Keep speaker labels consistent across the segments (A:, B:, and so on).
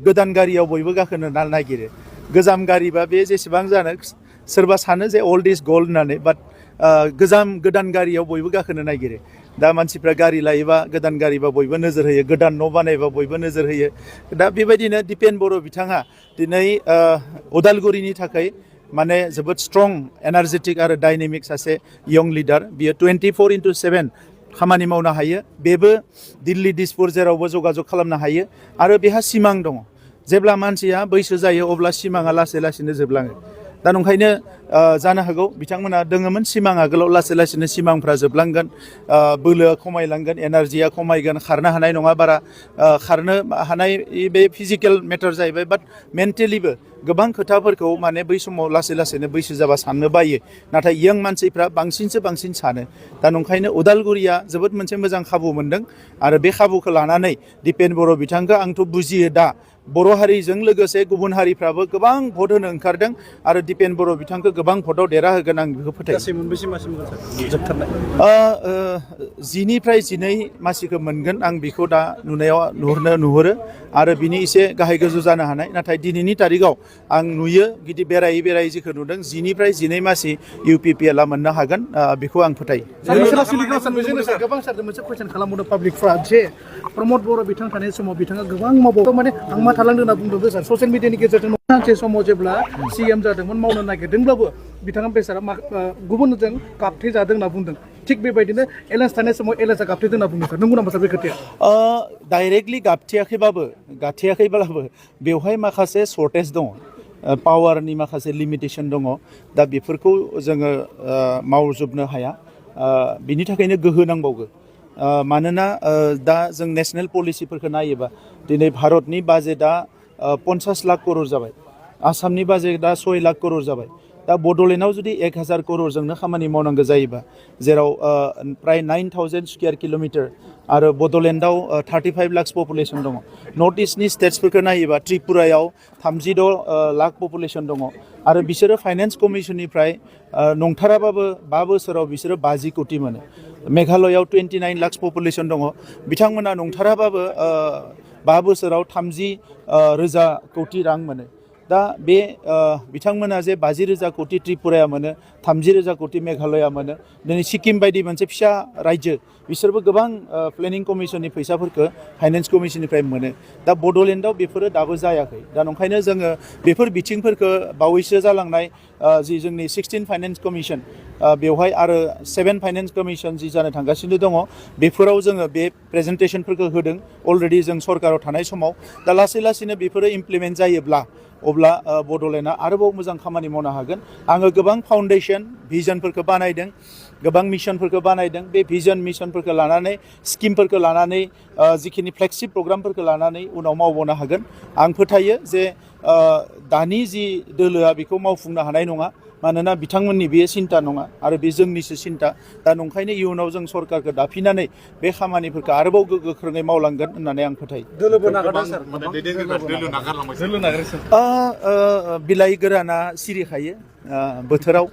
A: गोदान गारियाव बयबो गाखोनो नागिरो गोजाम गारिबा बे जेसेबां जानो सोरबा सानो जे ओल्ड इज गोल्ड होननानै बाट गोदान गारियाव बयबो गाखोनो नागिरो दा मानसिफ्रा गारि लायोबा गोदान गारिबा बयबो नोजोर होयो गोदान न' बानायबा बयबो नोजोर होयो दा बेबायदिनो दिपेन बर' बिथाङा दिनै उदालगुरिनि थाखाय माने जोबोद स्ट्रं एनार्जेटिक आरो डायनेमिक सासे यं लिडार बियो 24/7 खामानि मावनो हायो बेबो दिल्ली दिसपुर जेरावबो जगाजग खालामनो हायो आरो बेहा सिमां दङ जेब्ला मानसिया बैसो जायो अब्ला सिमाङा लासै लासैनो जोबलाङो दा नंखायनो जानो हागौ बिथांमोना दोङोमोन सिमां आगोलाव लासै लासैनो सिमांफ्रा जोबलांगोन बोलोआ खमायलांगोन एनार्जिया खमायगोन खारनो हानाय नङा बारा खारनो हानाय बे फिजिकेल मेटार जाहैबाय बाट मेन्टेलिबो गोबां खोथाफोरखौ माने बै समाव लासै लासैनो बैसो जाबा साननो बायो नाथाय यं मानसिफ्रा बांसिनसो बांसिन सानो दा नंखायनो उदालगुरिया जोबोद मोनसे मोजां खाबु मोनदों आरो बे खाबुखौ लानानै दिपेन बर' बिथांखौ आंथ' बुजियो दा बर' हारिजों लोगोसे गुबुन हारिफ्राबो गोबां भट होनो ओंखारदों आरो दिपेन बर' बिथांखौ गोबां भटआव देरहा होगोन आं बेखौ फोथायो 10निफ्राय 12 मासिखौ मोनगोन आं बेखौ दा नुहुरो आरो बिनि एसे गाहाय गोजौ जानो हानाय नाथाय दिनैनि तारिखाव आं नुयो गिदिर बेरायै बेरायै जेखौ नुदों 10निफ्राय 12 मासि UPPLआ मोननो हागोन बेखौ आं फोथायो
B: गोबां सार मोनसे कुइसन खालामबावदों पाब्लिकफ्रा जे प्रमद बर' बिथां थानाय समाव बिथाङा गोबां मावबावो माने आं मा थालांदों होनना बुंदों सार ससियेल मिडियानि गेजेरजों सानसे समाव जेब्ला CM जादोंमोन मावनो नागिरदोंब्लाबो बिथाङा बेसारा गुबुनजों गाबथे जादों होनना बुंदों थिग बेबायदिनो एलायन्स थानाय समाव एलायन्सआ गाबथेदों होनना बुंदों सार नंगौ नामा सार बे खोथाया
A: डाइरेक्टलि गाबथेयाखैब्लाबो बेवहाय माखासे सर्टेज दङ पावारनि माखासे लिमिटेसन दङ दा बेफोरखौ जोङो मावजोबनो हाया बिनि थाखायनो गोहो नांबावगौ मानोना दा जों नेशनेल पलिसिफोरखौ नायोबा दिनै भारतनि बाजेटआ 50 लाख करोड़ जाबाय आसामनि बाजेटआ 6 लाख करोड़ जाबाय दा बड'लेण्डआव जुदि 1000 करोड़जोंनो खामानि मावनांगौ जायोबा जेराव प्राय 9000 स्कुवेर किल'मिटार आरो बड'लेण्डआव 35 लाख पपुलेसन दङ नर्थ इस्टनि स्टेट्सफोरखौ नायोबा त्रिपुरायाव 36 लाख पपुलेसन दङ आरो बिसोरो फाइनेन्स कमिसननिफ्राय नंथाराबाबो 5 बोसोराव बिसोरो 50 कोटि मोनो मेघालयआव 29 लाख पपुलेसन दङ बिथांमोना नंथाराबाबो 5 बोसोराव 30 रोजा कोटि रां मोनो दा बे बिथांमोना जे 50,000 कोटि त्रिपुराया मोनो 30,000 कोटि मेघालया मोनो दिनै सिक्किम बायदि मोनसे फिसा रायजो बिसोरबो गोबां प्लेनिं कमिसननि फैसाफोरखौ फाइनेन्स कमिसननिफ्राय मोनो दा बड'लेण्डआव बेफोरो दाबो जायाखै दा नंखायनो जोङो बेफोर बिथिंफोरखौ बावैसो जालांनाय जि जोंनि 16 फाइनेन्स कमिसन बेवहाय आरो 7 फाइनेन्स कमिसन जि जानो थांगासिनो दङ बेफोराव जोङो बे प्रेजेन्टेसनफोरखौ होदों अलरेडि जों सरकाराव थानाय समाव दा लासै लासैनो बेफोरो इमप्लिमेन्ट जायोब्ला अब्ला बड'लेण्डआ आरोबाव मोजां खामानि मावनो हागोन आङो गोबां फाउन्डेसन भिजनफोरखौ बानायदों गोबां मिशनफोरखौ बानायदों बे भिजन मिशनफोरखौ लानानै स्किमफोरखौ लानानै जिखिनि फ्लेगशिप प्रग्रामफोरखौ लानानै उनाव मावबावनो हागोन आं फोथायो जे दानि जि दोलोआ बेखौ मावफुंनो हानाय नङा मानोना बिथांमोननि बेयो सिन्था नङा आरो बे जोंनिसो सिन्था दा नंखायनो इयुनाव जों सरकारखौ दाफिननानै बे खामानिफोरखौ आरोबाव गोख्रोङै मावलांगोन होननानै आं फोथायो बिलाइ गोराना सिरिखायो बोथोराव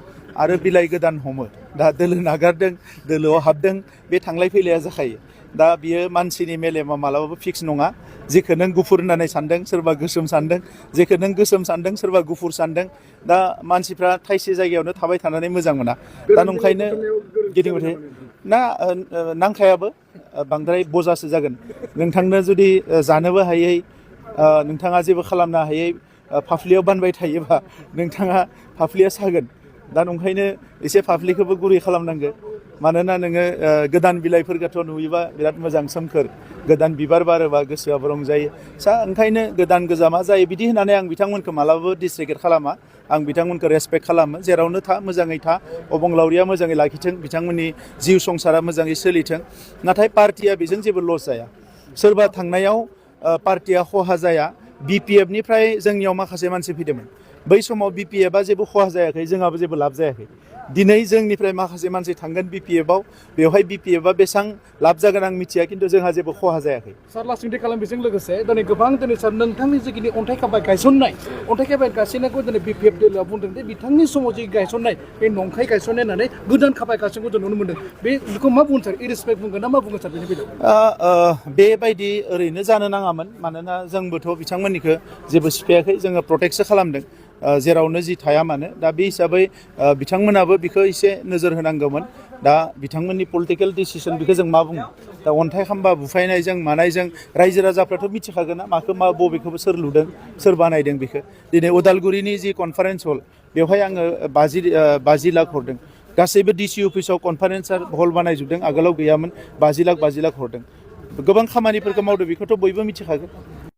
A: आरो बिलाइ गोदान हमो दा दोलो नागारदों दोलोआव हाबदों बे थांलाय फैलाया जाखायो दा बियो मानसिनि मेलेमा मालाबाबो फिक्स नङा जेखौ नों गुफुर होननानै सानदों सोरबा गोसोम सानदों जेखौ नों गोसोम सानदों सोरबा गुफुर सानदों दा मानसिफ्रा थाइसे जायगायावनो थाबाय थानानै मोजां मोना दा नंखायनो गिदिंबाय थायो ना नांखायाबो बांद्राय बजासो जागोन नोंथांनो जुदि जानोबो हायै नोंथाङा जेबो खालामनो हायै फाफ्लियाव बानबाय थायोबा नोंथाङा फाफ्लिया सागोन दा नंखायनो एसे फाफ्लिखौबो गुरै खालामनांगौ मानोना नोङो गोदान बिलाइफोरखौथ' नुयोबा बिराद मोजां सोमखोर गोदान बिबार बारोबा गोसोआबो रंजायो ओंखायनो गोदान गोजामा जायो बिदि होननानै आं बिथांमोनखौ मालाबाबो डिसरेगेट खालामा आं बिथांमोनखौ रेसपेक्ट खालामो जेरावनो था मोजाङै था अबंलावरिया मोजाङै लाखिथों बिथांमोननि जिउ संसारा मोजाङै सोलिथों नाथाय पार्टिया बेजों जेबो लस जाया सोरबा थांनायाव पार्टिया खहा जाया BPF निफ्राय जोंनियाव माखासे मानसि फैदोंमोन बै समाव BPF जेबो खहा जायाखै जोंहाबो जेबो लाब जायाखै दिनै जोंनिफ्राय माखासे मानसि थांगोन BPF-आव बेवहाय BPF-आ बेसेबां लाब जागोन आं मिथिया खिन्थु जोंहा जेबो खहा जायाखै
B: सार लास्टिंथि खालामनायजों लोगोसे दिनै गोबां दिनै सार नोंथांनि जिखिनि अन्थाइ खाम्फा गायसननाय अन्थाइ खाम्फा गायसननायखौ दिनै BPF दोलोआ बुंदों दि बिथांनि समाव जि गायसननाय बे नंखाय गायसननाय होननानै गोदान खाम्फा गायसननायखौ जों नुनो मोनदों बेखौ मा बुंगोन सार इरेसपेक्ट बुंगोन ना मा बुंगोन सार बेनि बेलायाव
A: बेबायदि ओरैनो जानो नाङामोन मानोना जोंबोथ' बिथांमोननिखौ जेबो सिफायाखै जोङो प्रटेक्टसो खालामदों जेरावनो जि थाया मानो दा बे हिसाबै बिथांमोनाबो बिखौ एसे नोजोर होनांगौमोन दा बिथांमोननि पलिटिकेल डिसिसन बेखौ जों मा बुङो दा अन्थाइ खाम्बा बुफायनायजों मानायजों रायजो राजाफ्राथ' मिथिखागोन ना माखौ मा बबेखौबो सोर लुदों सोर बानायदों बेखौ दिनै उदालगुरिनि जि कनफारेन्स हल बेवहाय आङो 50 लाख हरदों गासैबो DC अफिसाव कनफारेन्स हल बानायजोबदों आगोलाव गैयामोन 50 लाख हरदों गोबां खामानिफोरखौ मावदों बेखौथ' बयबो मिथिखागोन